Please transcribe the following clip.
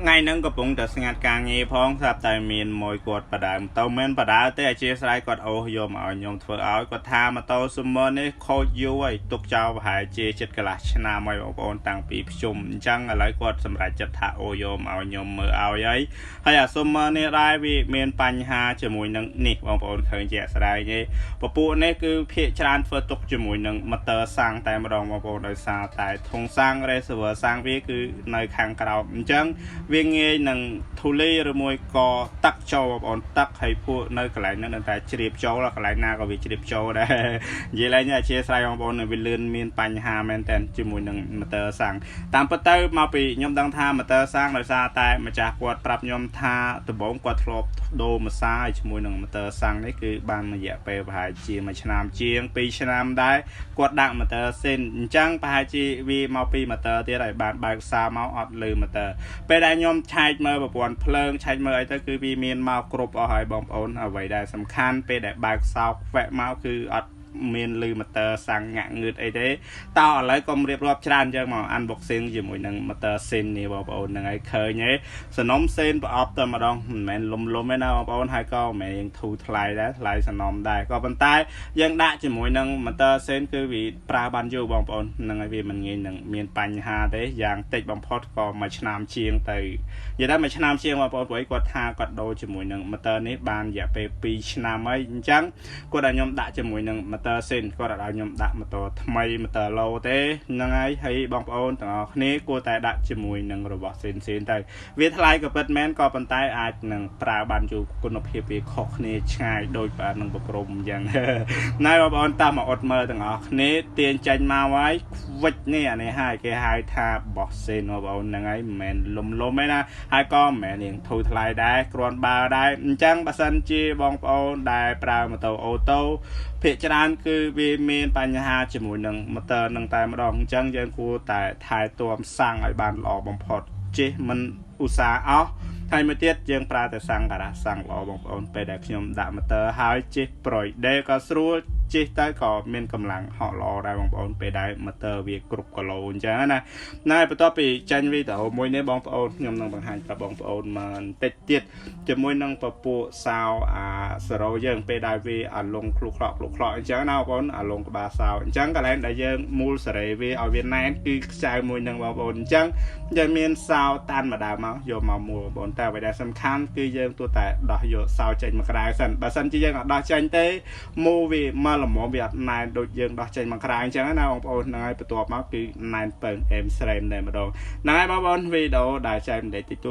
ថ្ងៃហ្នឹងកំពុងតែស្ងាត់ការងារផងស្រាប់តែមានមួយគាត់បដើមតូមិនបដើទេអធិស្ឋានគាត់អូសយកមកឲ្យខ្ញុំធ្វើឲ្យគាត់ថាម៉ូតូ Summer នេះខូចយូរហើយទុកចោលប្រហែលជាជិតកន្លះឆ្នាំហើយបងប្អូនតាំងពីភ្ជុំអញ្ចឹងឥឡូវគាត់សម្រេចចិត្តថាអូសយកមកឲ្យខ្ញុំមើលឲ្យហើយហើយអា Summer នេះដែរវាមានបញ្ហាជាមួយនឹងនេះបងប្អូនឃើញជាក់ស្ដែងទេពពួកនេះគឺភាកច្រើនធ្វើទុកជាមួយនឹង motor សាំងតែម្ដងបងប្អូនដោយសារតែធុងសាំង reservoir សាំងវាគឺនៅខាងក្រោមអញ្ចឹងវាងាយនឹងធូលីឬមួយក៏ទឹកចូលបងប្អូនទឹកហើយពួកនៅកន្លែងហ្នឹងនឹងតែជ្រាបចូលកន្លែងណាក៏វាជ្រាបចូលដែរនិយាយឡើងអធិស្ឋានបងប្អូនវាលឿនមានបញ្ហាមែនតើជាមួយនឹង motor សាំងតាមពិតទៅមកពីខ្ញុំដឹងថា motor សាំងដោយសារតែម្ចាស់គាត់ប្រាប់ខ្ញុំថាដំបូងគាត់ធ្លាប់ដូរម្សាឲ្យជាមួយនឹង motor សាំងនេះគឺបានរយៈពេលប្រហែលជាមួយឆ្នាំជាង2ឆ្នាំដែរគាត់ដាក់ motor សិនអញ្ចឹងប្រហែលជាវាមកពី motor ទៀតហើយបានបើកសារមកអត់លឺ motor ពេលដែលខ្ញុំឆែកមើលប្រព័ន្ធភ្លើងឆែកមើលអីទៅគឺវាមានមកគ្រប់អស់ហើយបងប្អូនអ្វីដែលសំខាន់ពេលដែលបើកសោកវែកមកគឺអត់មានលឺ motor សាំងងាក់ងឿតអីទេតោះឥឡូវកុំរៀបរាប់ច្រើនអញ្ចឹងមក unboxing ជាមួយនឹង motor ស៊ីននេះបងប្អូនហ្នឹងហើយឃើញទេសនំសេនប្រអប់តែម្ដងមិនមែនលុំលុំទេណាបងប្អូនហើយក៏មិនមែនយើងធូរថ្លៃដែរថ្លៃសនំដែរក៏ប៉ុន្តែយើងដាក់ជាមួយនឹង motor សេនគឺវាប្រើបានយូរបងប្អូនហ្នឹងហើយវាមិនងាយនឹងមានបញ្ហាទេយ៉ាងតិចបំផុតក៏មួយឆ្នាំជាងទៅនិយាយតែមួយឆ្នាំជាងបងប្អូនព្រោះគាត់ថាគាត់ដូរជាមួយនឹង motor នេះបានរយៈពេល2ឆ្នាំហើយអញ្ចឹងគាត់ឲ្យខ្ញុំដាក់ជាមួយនឹង motor សេនគាត់ឲ្យខ្ញុំដាក់ motor ថ្មី motor ឡូទេហ្នឹងហើយហើយបងប្អូនទាំងអស់គ្នាគួរតែដាក់ជាមួយនឹងរបស់សេនសេនទៅវាថ្លៃក៏ពិតមែនក៏ប៉ុន្តែអាចនឹងប្រើបានយូរគុណភាពវាខុសគ្នាឆ្ងាយដូចបាទនឹងប្រព្រំអញ្ចឹងណែបងប្អូនតាមមកអត់មើលទាំងអស់គ្នាទាញចេញមកហើយខ្វិចនេះអានេះហើយគេហៅថាបោះសេនបងប្អូនហ្នឹងហើយមិនមែនលុំលុំទេណាហើយក៏មិនមែនរៀងធូរថ្លៃដែរគ្រាន់បើដែរអញ្ចឹងបើសិនជាបងប្អូនដែលប្រើម៉ូតូអូតូភាគច្រើនគឺវាមានបញ្ហាជាមួយនឹងម៉ូទ័រនឹងតែម្ដងអញ្ចឹងយើងគួរតែថែទាំសាំងឲ្យបានល្អបំផុតជិះមិនឧស្សាហ៍អស់ហើយមួយទៀតយើងប្រើតែសាំងការ៉ាសាំងល្អបងប្អូនពេលដែលខ្ញុំដាក់ម៉ូទ័រហើយជិះប្រយដេក៏ស្រួលជិះទៅក៏មានកម្លាំងហក់ល្អដែរបងប្អូនពេលដែលម៉ូទ័រវាគ្រប់គីឡូអញ្ចឹងណាណែបន្ទាប់ពីចាញ់វីដេអូមួយនេះបងប្អូនខ្ញុំនឹងបង្ហាញប្រាប់បងប្អូនមកបន្តិចទៀតជាមួយនឹងពពួកសោអាសេរ៉ូយើងពេលដែលវាអាលងឃ្លុះខ្លក់ឃ្លុះខ្លក់អញ្ចឹងណាបងប្អូនអាលងក្បាលសោអញ្ចឹងកន្លែងដែលយើងមូលសេរីវាឲ្យវាណែនគឺខ្ចៅមួយនឹងបងប្អូនអញ្ចឹងយើងមានសោតាន់ម្ដងមកយកមកមូលបងប្អូនតែអ្វីដែលសំខាន់គឺយើងទោះតែដោះយកសោចេញមកក្រៅសិនបើសិនជាយើងអត់ដោះចេញទេមូលវាមកល្មមវាអត់ណែនដូចយើងដោះចេញមកក្រៅអញ្ចឹងណាបងប្អូនហ្នឹងហើយបន្ទាប់មកគឺណែនពើងអេមស្រេមតែម្ដងហ្នឹងហើយបងប្អូនវីដេអូដែលចែកម្លែកតិចតួច។